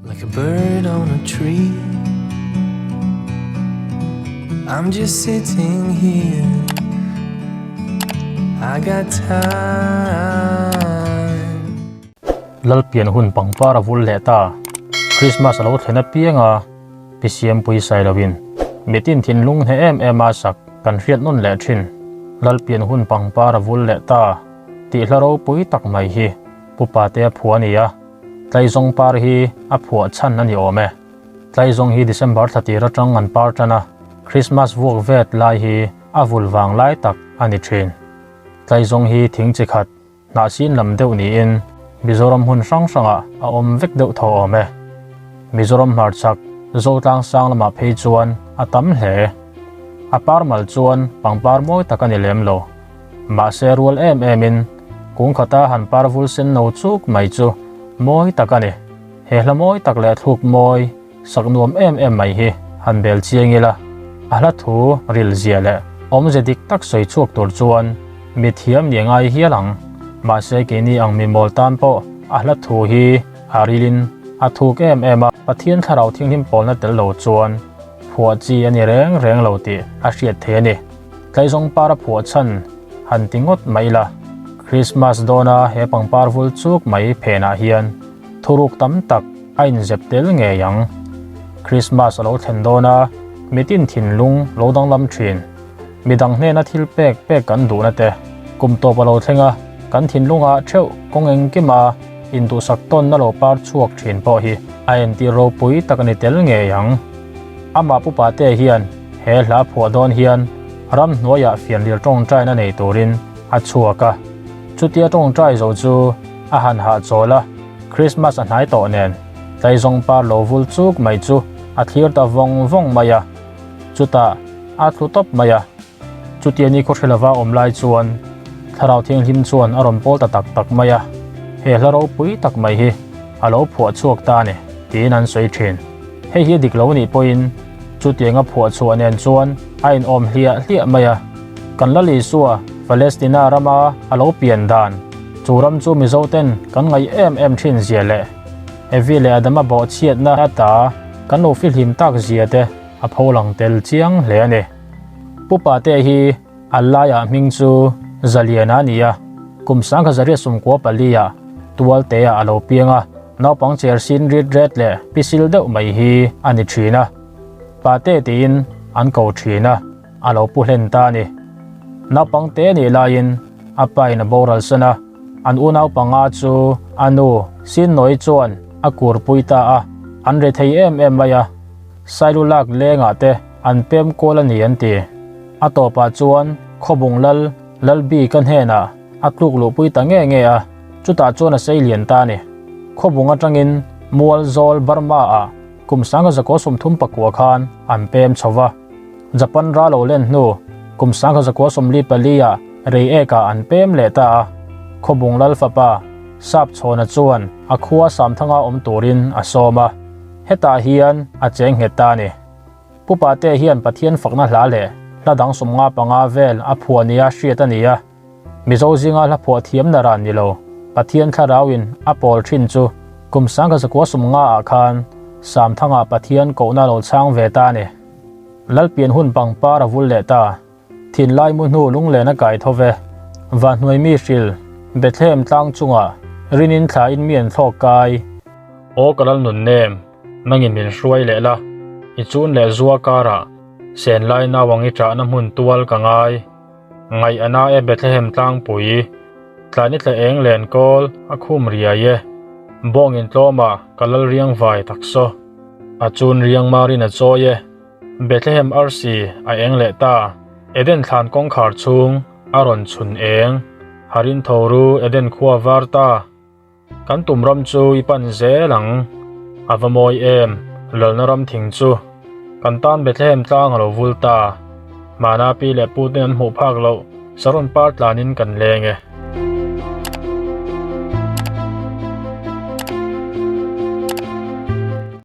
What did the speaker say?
Like a bird on a tree I'm just sitting here I got time. Lalpian hun pangpar a vul leh ta. Christmas a lo thlen apiang a, Pi Siampui Sailoin mitin thinlung hneh em em a sak kan hriat nawn leh thin. Lalpian hun pangpar a vul leh ta tih hla ropui tak mai hi Pu Patea phuah a ni a. Tlaizawng par hi a phuah chhan a ni awm e. Tlaizawng hi December thla tir atang an par tan a, Christmas vuak vet lai hi a vul vang lai tak a ni thin. Tlaizawng hi thing chi khat, hnahsin lam deuh niin Mizoram hmun hrang hrangah a awm vek deuh tho awm e. Mizoram hmarchhak Zotlang sang lamah phei chuan a tam hle. A par mal chuan pangpar mawi tak a ni lem lo. Mahse rual em em in kung khata han par vul sen no chuk mai chu mawi tak a ni. He hla mawi tak leh thluk mawi sak nuam em em mai hi han bel chiang ila, a hla thu ril zia leh awmze dik tak sawi chhuak tur chuan mi thiam ni ngai hial ang. Mahse keini ang mi mawl tan pawh a hla thu hi a ril in a thuk em em a, Pathian thlarau thinghlim pawlna tel lo chuan phuah chi a ni reng reng lo tih a hriat theih a ni. Tlaizawng par a phuah chhan han ti ngawt mai ila, Krismas dawna he pangpar vul chuk mai phenah hian thuruk tam tak a inzep tel ngei ang. Krismas a lo thlen dawna mitin thinlung lo danglam thin, midang hnena thil pek pek kan duhna te, kum tawp a lo thleng a, kan thinlungah theuh kawng engkima induhsak tawnna lo par chhuak thin pawh hi a entir ropui tak a ni tel ngei ang. Amah Pu Pate hian he hla phuah dawn hian ramhnuaiah fianrial tawngtaina nei turin a chhuak a. Chutia tawngtai zo chu a han hahchawl a, Christmas a hnai tawh nen tlaizawng par lo vul chuk mai chu a thlir ta vawng vawng mai a. Chutah a thlu tawp mai a. Chutia ni khawhre lova awm lai chuan Thlarau Thianghlim chuan a rawn pawl ta tak tak mai a, he hla ropui tak mai hi a lo phuah chhuak ta a ni tiin an sawi thin. Hei hi a dik lo nih pawhin chutianga phuah chhuah nen chuan a inawm hliah hliah mai a. Kan Lal Isua Palestina rama a lo pian dan, chu ram chu Mizoten kan ngaih em em thin zia leh Evi leh Adama bawhchhiatna ata kan lo fihlim tak zia te a pholang tel chiang hle a ni. Pu Pate hi a laiah hming chu Zaliana a ni a, kum sangkhat zariat sumkua paliah Tualteah a lo piang a, naupang cher sin rit ret leh pisil deuh mai hi a ni thin a. Pate tiin an ko thin a, a lo pu hlen ta a ni. Naupang te nih laiin a pain a boral san a, an unau panga chu a nu Sinnawi chuan a kurpui ta a, an rethei em em mai a. Sailulak lengah te an pem kual a ni an ti. A tawpah chuan Khawbung Lal, Lalbi ka hnenah a tluk luhpui ta nge nge a, chutah chuan a sei lian ta a ni. Khawbung atangin Mualzawl Burma ah kum sanga zakua 34 khan an pem chho va. Japan ral lo len hnu kum sanga zakua 44 ah Reiek ah an pem leh ta a. Khawbung Lal fapa Sapchhawna chuan a khua Samthanga awm turin a sawm a. Hetah hian a cheng nghet ta a ni. Pu Pate hian Pathian fakna hla leh hla dang 55 vel a phuah nia hriat a ni a. Mizo zinga hla phuah thiam na ran ni lo, Pathian thlarauin a pawl thin chu kum 1990 ah khan Samthangah Pathian kohna lo chhang ve ta a ni. Lalpian hun pangpar a vul leh ta. Thinlai mu hnu lunglen a kai tho ve. Vahnuai mi hril, Bethlehem tlang chungah rinin thla in mi an thlawk kai. Aw ka lal nun nem, nangin min hruai leh la, i chun leh zua karah sen lai nauang i ṭahna hmun tual ka ngai. Ngaih a na e Bethlehem tlangpui, tlai ni tla eng len kawl a khum riai e, bawngin tlawmah ka lal riang vai taksaw, a chun riang marin a chawi e. Bethlehem arsi a eng leh ta, Eden thlan kawngkhar chhung a rawn chhun eng, Harin tho ru Eden khua var ta, Kan tum ram chu i pan zel ang, A va mawi em, lalna ram thing chu, Kan tan Bethlehem tlang a lo vul ta, Hmana pi leh pu ten an hmuh phak loh, Saron par tlanin kan leng e.